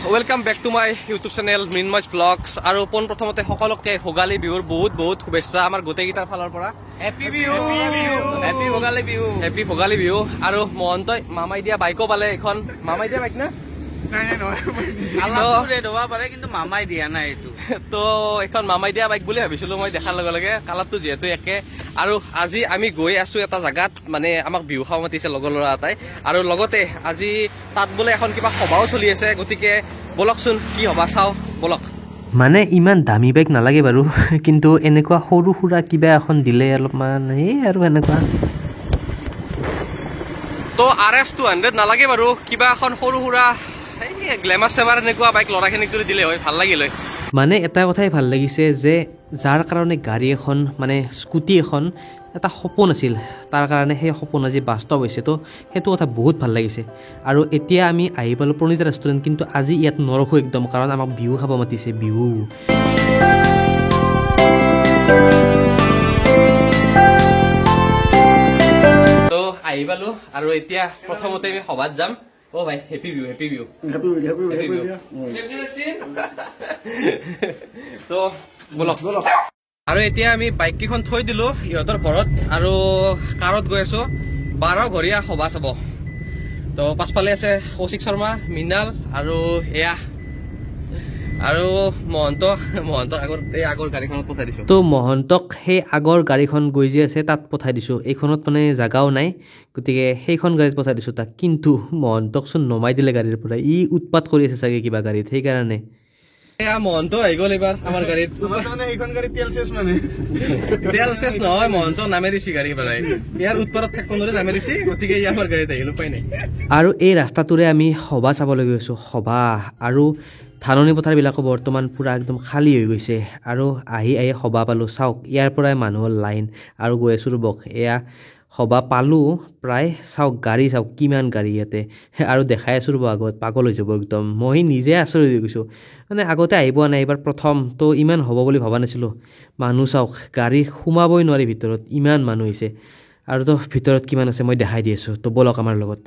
Welcome back to my YouTube channel Mrinmoy's vlogs. আৰু পোনপ্ৰথমতে সকলোকে ভোগালী বিহুৰ বহুত বহুত শুভেচ্ছা আমাৰ গোটেইকেইটাৰ ফালৰ পৰা। Happy Bihu, happy Bhogali Bihu, happy Bhogali Bihu. আৰু মহন্তই মামাই দিয়া বাইকো পালে, এইখন মামাই দিয়া বাইক না? কিন্তু মামাই দিয়া নাই এইটো। তো এইখন মামাই দিয়া বাইক বুলি ভাবিছিলো মই দেখাৰ লগে লগে, কালাৰটো যিহেতু একে। আৰু আজি আমি গৈ আছো এটা জাগাত, মানে আমাক বিহু খাব মাতিছে লগৰ ল'ৰা এটাই, আৰু লগতে আজি তাত বোলে এখন কিবা সভাও চলি আছে, গতিকে বলকচোন কি সভা চাওঁ বলক। মানে ইমান দামী বাইক নালাগে বাৰু, কিন্তু এনেকুৱা সৰু সুৰা কিবা এখন দিলে অলপমান এই আৰু এনেকুৱা। তো RS 200 নালাগে বাৰু, কিবা এখন সৰু সুৰা এই গ্লেমাৰ চেমাৰ এনেকুৱা বাইক ল'ৰাখিনিক যদি দিলে হয় ভাল লাগিল হয়। মানে এটা কথাই ভাল লাগিছে যে যাৰ কাৰণে গাড়ী এখন মানে স্কুটি এখন এটা সপোন আছিল, তাৰ কাৰণে সেই সপোন আজি বাস্তৱ হৈছে। তো সেইটো কথা বহুত ভাল লাগিছে। আৰু এতিয়া আমি আহি পালোঁ প্ৰণীতা ৰেষ্টুৰেণ্ট, কিন্তু আজি ইয়াত নৰখোঁ একদম, কাৰণ আমাক বিহু খাব মাতিছে। বিহু তো আহি পালোঁ আৰু এতিয়া প্ৰথমতে আমি সভাত যাম। অ ভাই, happy Bihu, happy Bihu, happy Bihu. তো বলক বলক। আৰু এতিয়া আমি বাইক কেইখন থৈ দিলো ইহঁতৰ ঘৰত আৰু কাৰত গৈ আছো 12 ঘৰীয়া সভা চাব। তো পাছফালে আছে কৌশিক শৰ্মা, মৃণাল আৰু এয়া আৰু মহন্ত। মহন্তক আগৰ এই আগৰ গাড়ীখনত পঠাই দিছো। তো মহন্তক সেই আগৰ গাড়ীখন গৈ যে আছে তাত পঠাই দিছোঁ। এইখনত মানে জাগাও নাই, গতিকে সেইখন গাড়ীত পঠাই দিছোঁ তাক। কিন্তু মহন্তকচোন নমাই দিলে গাড়ীৰ পৰা, ই উৎপাত কৰি আছে চাগে কিবা গাড়ীত, সেইকাৰণে। এয়া মহন্ত আহি গ'ল এইবাৰ আমাৰ গাড়ীত। এইখন গাড়ীত তেল শেষ, মানে তেল শেষ নহয়, মহন্ত নামে দিছে গাড়ী পেলাই, ইয়াৰ উৎপাতত থাকিব নোৱাৰে, নামে দিছে, গতিকে ই আমাৰ গাড়ীত আহিল, উপায় নাই। আৰু এই ৰাস্তাটোৰে আমি সভা চাবলৈ গৈ আছোঁ, সভা। আৰু ধাননি পথাৰবিলাকো বৰ্তমান পূৰা একদম খালী হৈ গৈছে। আৰু আহি আহি সভা পালোঁ, চাওক ইয়াৰ পৰাই মানুহৰ লাইন। আৰু গৈ আছোঁ ৰ'বক, এয়া সভা পালোঁ প্ৰায়। চাওক গাড়ী, চাওক কিমান গাড়ী ইয়াতে। আৰু দেখাই আছোঁ ৰ'ব, আগত পাগল হৈ যাব একদম। মই নিজে আচৰিত হৈ গৈছোঁ, মানে আগতে আহি পোৱা নাই, এইবাৰ প্ৰথম, তো ইমান হ'ব বুলি ভবা নাছিলোঁ। মানুহ চাওক, গাড়ী সোমাবই নোৱাৰি ভিতৰত, ইমান মানুহ হৈছে। আৰু তো ভিতৰত কিমান আছে মই দেখাই দি আছোঁ, তো ব'লক আমাৰ লগত।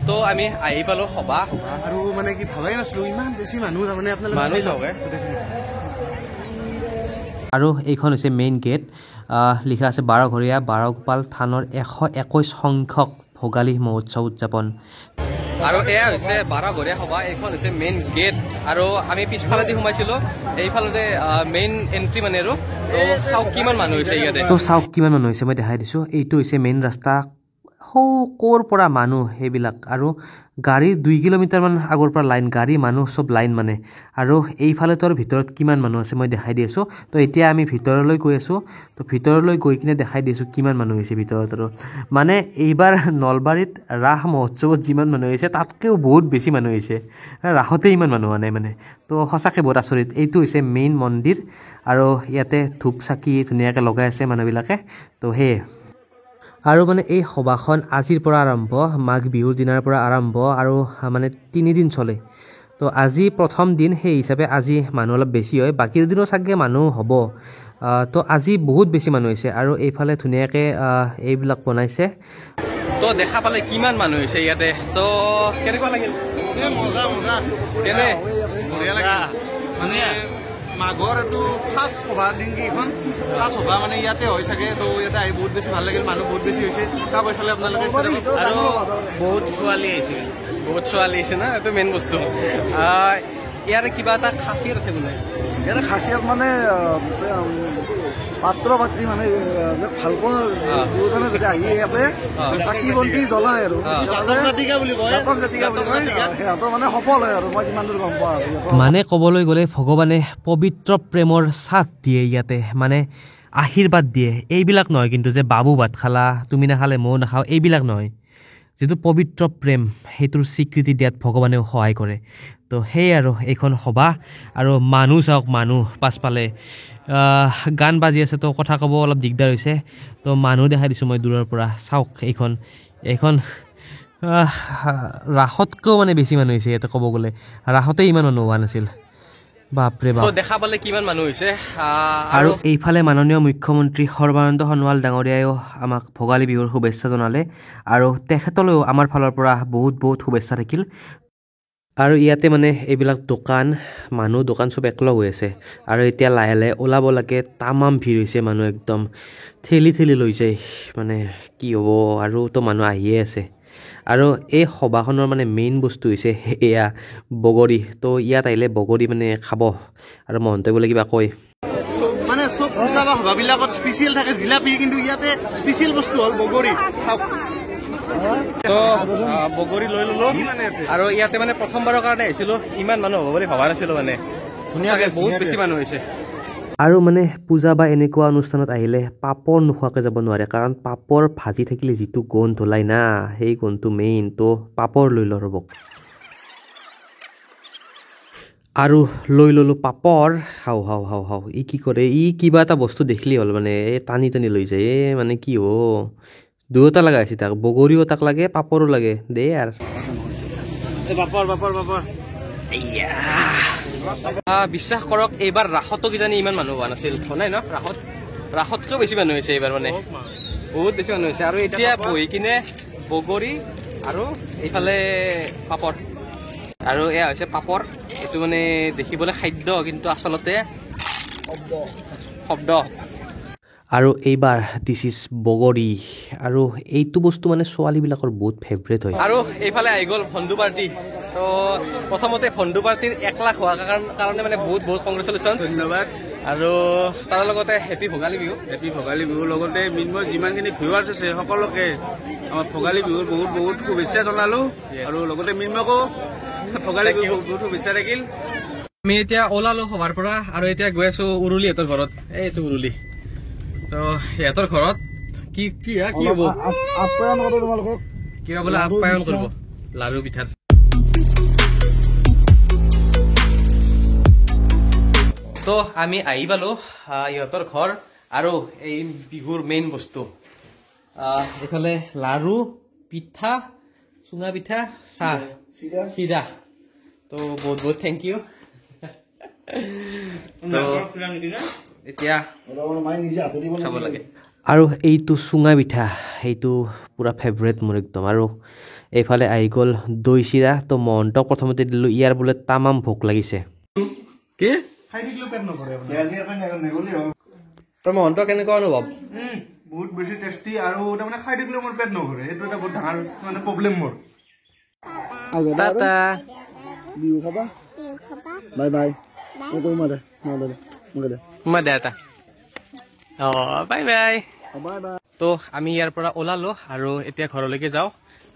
তো আমি আহি পালোঁ সভা। আৰু মানে কি ভাবাই নাছিলোঁ ইমান বেছি মানুহ, তাৰমানে আপোনালোকে মানুহ চাওক। আৰু এইখন হৈছে মেইন গেট, লিখা আছে 12 ঘৰীয়া বাৰগোপাল থানৰ 121 সংখ্যক ভোগালী মহোৎসৱ উদযাপন। আৰু এয়া হৈছে 12 ঘৰীয়া সভা, এইখন হৈছে মেইন গেট। আৰু আমি পিছফালেদি সোমাইছিলো, এইফালেদি মেইন এণ্ট্ৰি মানে। আৰু তো চাওক কিমান মানুহ হৈছে ইয়াতে। তো চাওক কিমান মানুহ হৈছে, মই দেখাই দিছোঁ। এইটো হৈছে মেইন ৰাস্তা, সৌ ক'ৰ পৰা মানুহ সেইবিলাক। আৰু গাড়ী 2 কিলোমিটাৰমান আগৰ পৰা লাইন, গাড়ী মানুহ চব লাইন মানে। আৰু এইফালেতো আৰু ভিতৰত কিমান মানুহ আছে মই দেখাই দি আছোঁ। তো এতিয়া আমি ভিতৰলৈ গৈ আছোঁ, তো ভিতৰলৈ গৈ কিনে দেখাই দি আছোঁ কিমান মানুহ হৈছে ভিতৰত। আৰু মানে এইবাৰ নলবাৰীত ৰাস মহোৎসৱত যিমান মানুহ হৈছে তাতকৈও বহুত বেছি মানুহ হৈছে, ৰাসতে ইমান মানুহ হোৱা নাই মানে। তো সঁচাকৈ বহুত আচৰিত। এইটো হৈছে মেইন মন্দিৰ আৰু ইয়াতে ধূপ চাকি ধুনীয়াকৈ লগাই আছে মানুহবিলাকে। তো সেয়ে আৰু মানে এই সভাখন আজিৰ পৰা আৰম্ভ, মাঘ বিহুৰ দিনাৰ পৰা আৰম্ভ আৰু মানে 3 দিন চলে। তো আজি প্ৰথম দিন, সেই হিচাপে আজি মানুহ অলপ বেছি হয়, বাকী দিনো চাগে মানুহ হ'ব। তো আজি বহুত বেছি মানুহ হৈছে। আৰু এইফালে ধুনীয়াকৈ এইবিলাক বনাইছে। তো দেখা পালে কিমান মানুহ হৈছে ইয়াতে, তো কেনেকুৱা লাগিল? মজা মজা। কেনে? বঢ়িয়া লাগিল। মানে মাঘৰ এইটো ফাৰ্ষ্ট সভা দিন কি এইখন ফাৰ্ষ্ট সভা মানে ইয়াতে হয় চাগে। তো ইয়াতে আহি বহুত বেছি ভাল লাগিল, মানুহ বহুত বেছি হৈছে, চাওক এইফালে আপোনালোকে। আৰু বহুত ছোৱালী আহিছিল। বহুত ছোৱালী আহিছে না, এইটো মেইন বস্তু। ইয়াৰে কিবা এটা খাচিয়ত আছে বোলে। ইয়াৰে খাচিয়ত মানে পাত্ৰ পাত্ৰী মানে যে ভাল পোৱা দুয়োজনে যদি আহি ইয়াতে চাকি বন্তি জ্বলাই আৰু জাতিকা বুলি কয়, জাতক জাতিকা বুলি কয়, সিহঁতৰ মানে সফল হয় আৰু মই যিমান দূৰ গম পাওঁ আৰু। মানে ক'বলৈ গ'লে ভগৱানে পবিত্ৰ প্ৰেমৰ চাথ দিয়ে ইয়াতে, মানে আশীৰ্বাদ দিয়ে। এইবিলাক নহয় কিন্তু যে বাবু ভাত খালা তুমি নাখালে ময়ো নাখাওঁ, এইবিলাক নহয়। যিটো পবিত্ৰ প্ৰেম সেইটোৰ স্বীকৃতি দিয়াত ভগৱানেও সহায় কৰে। তো সেয়ে আৰু এইখন সভা। আৰু মানুহ চাওক, মানুহ পাছফালে গান বাজি আছে, তো কথা ক'ব অলপ দিগদাৰ হৈছে। তো মানুহ দেখাই দিছোঁ মই দূৰৰ পৰা, চাওক এইখন এইখন ৰাসতকৈও মানে বেছি মানুহ হৈছে ইয়াতে। ক'ব গ'লে ৰাসতে ইমান মানুহ হোৱা নাছিল, বাপৰে বাপ। দেখা পালে কিমান মানুহ হৈছে। আৰু এইফালে মাননীয় মুখ্যমন্ত্ৰী সৰ্বানন্দ সোণোৱাল ডাঙৰীয়াইও আমাক ভোগালী বিহুৰ শুভেচ্ছা জনালে আৰু তেখেতলৈও আমাৰ ফালৰ পৰা বহুত বহুত শুভেচ্ছা থাকিল। আৰু ইয়াতে মানে এইবিলাক দোকান, মানুহ দোকান চব একলগ হৈ আছে। আৰু এতিয়া লাহে লাহে ওলাব লাগে, তামাম ভিৰ হৈছে, মানুহ একদম ঠেলি ঠেলি লৈ যায়, মানে কি হ'ব। আৰু তো মানুহ আহিয়ে আছে। আৰু এই সভাখনৰ মানে মেইন বস্তু হৈছে এয়া বগৰী। তো ইয়াত আহিলে বগৰী মানে খাব। আৰু মহন্তই বোলে কিবা কয়, মানে চব পূজা বা সভাবিলাকত স্পেচিয়েল থাকে জিলাপি, কিন্তু ইয়াতে স্পেচিয়েল বস্তু হ'ল বগৰী। তো বগৰী লৈ ললো। আৰু ইয়াতে মানে প্ৰথমবাৰৰ কাৰণে আহিছিলো, ইমান মানুহ হ'ব বুলি ভবা নাছিলো, মানে ধুনীয়াকে বহুত বেছি মানুহ হৈছে। আৰু মানে পূজা বা এনেকুৱা অনুষ্ঠানত আহিলে পাপৰ নোখোৱাকৈ যাব নোৱাৰে, কাৰণ পাপৰ ভাজি থাকিলে যিটো গোন্ধ ওলাই না, সেই গোন্ধটো মেইন। তো পাপৰ লৈ ল ৰ'ব। আৰু লৈ ল'লোঁ পাপৰ। হাও হাও হাও হাও, ই কি কৰে, ই কিবা এটা বস্তু দেখিলেই হ'ল মানে এই টানি টানি লৈ যায়। এই মানে কি হ'ব, দুয়োটা লগা হৈছে তাক, বগৰীও তাক লাগে, পাপৰো লাগে। দে আৰু বিশ্বাস কৰক, এইবাৰ ৰাসতো কিজানি ইমান মানুহ হোৱা নাছিল, নাই ন? ৰাসত ৰাসতকৈও বেছি মানুহ হৈছে এইবাৰ, মানে বহুত বেছি মানুহ হৈছে। আৰু এতিয়া বহি কিনে বগৰী আৰু এইফালে পাপৰ। আৰু এয়া হৈছে পাপৰ। এইটো মানে দেখিবলৈ খাদ্য, কিন্তু আচলতে শব্দ। আৰু এইবাৰ this is বগৰী। আৰু এইটো বস্তু মানে ছোৱালীবিলাকৰ বহুত ফেভৰেট হয়। আৰু এইফালে আহি গ'ল ভণ্ডু পাৰ্টি। তো প্ৰথমতে ভণ্ডু পাৰ্টিৰ 1 লাখ হোৱাৰ কাৰণে মানে বহুত বহুত কংগ্ৰেচুলেশ্যন, ধন্যবাদ। আৰু তাৰ লগতে হেপী ভোগালী বিহু। হেপী ভোগালী বিহুৰ লগতে মৃন্ময় যিমানখিনি ভিউৱাৰ্ছ আছে সকলোকে আমাৰ ভোগালী বিহুৰ বহুত বহুত শুভেচ্ছা জনালো। আৰু লগতে মৃন্ময়কো ভোগালী বিহুৰ বহুত বহুত শুভেচ্ছা থাকিল। আমি এতিয়া ওলালো সভাৰ পৰা আৰু এতিয়া গৈ আছো উৰুলিহঁতৰ ঘৰত। এইটো উৰুলি। তো সিহঁতৰ ঘৰত কি কি কি হ'ব, আপ্যায়ন কৰিব তোমালোকক, কিবা বোলে আপ্যায়ন কৰিব, লাৰু পিঠাৰ। তো আমি আহি পালো ইহঁতৰ ঘৰ। আৰু এই বিহুৰ মেইন বস্তু এইফালে লাৰু পিঠা, চুঙা পিঠা, চাহ, চিৰা। তো বহুত বহুত thank U. তো এতিয়া খাব লাগে। আৰু এইটো চুঙা পিঠা, সেইটো পূৰা ফেভৰেট মোৰ একদম। আৰু এইফালে আহি গ'ল দৈ চিৰা। তো মহন্তক প্ৰথমতে দিলোঁ, ইয়াৰ বোলে তামাম ভোক লাগিছে। কি মহন্ত কেনেকুৱা অনুভৱ? বহুত বেছি টেষ্টি আৰু তাৰমানে খাই থাকিলেও মোৰ পেট নভৰে, সেইটো এটা বহুত ডাঙৰ মানে প্ৰব্লেম মোৰ। টাটা, বিহু খাবা, বাই বাই। Bye bye. তো আমি ইয়াৰ পৰা ওলালো আৰু এতিয়া ঘৰলৈকে যাওঁ।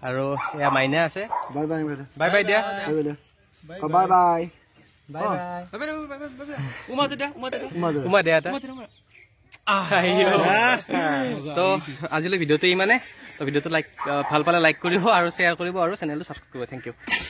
আৰু এয়া মাইনা আছে। বাই বাই, বাই বাই দিয়া, বাই বাই। তো আজিলৈ ভিডিঅ'টো ইমানে। তো ভিডিঅ'টো লাইক ভাল পালে লাইক কৰিব আৰু শ্বেয়াৰ কৰিব আৰু চেনেলটো ছাবস্ক্ৰাইব কৰিব। Thank U.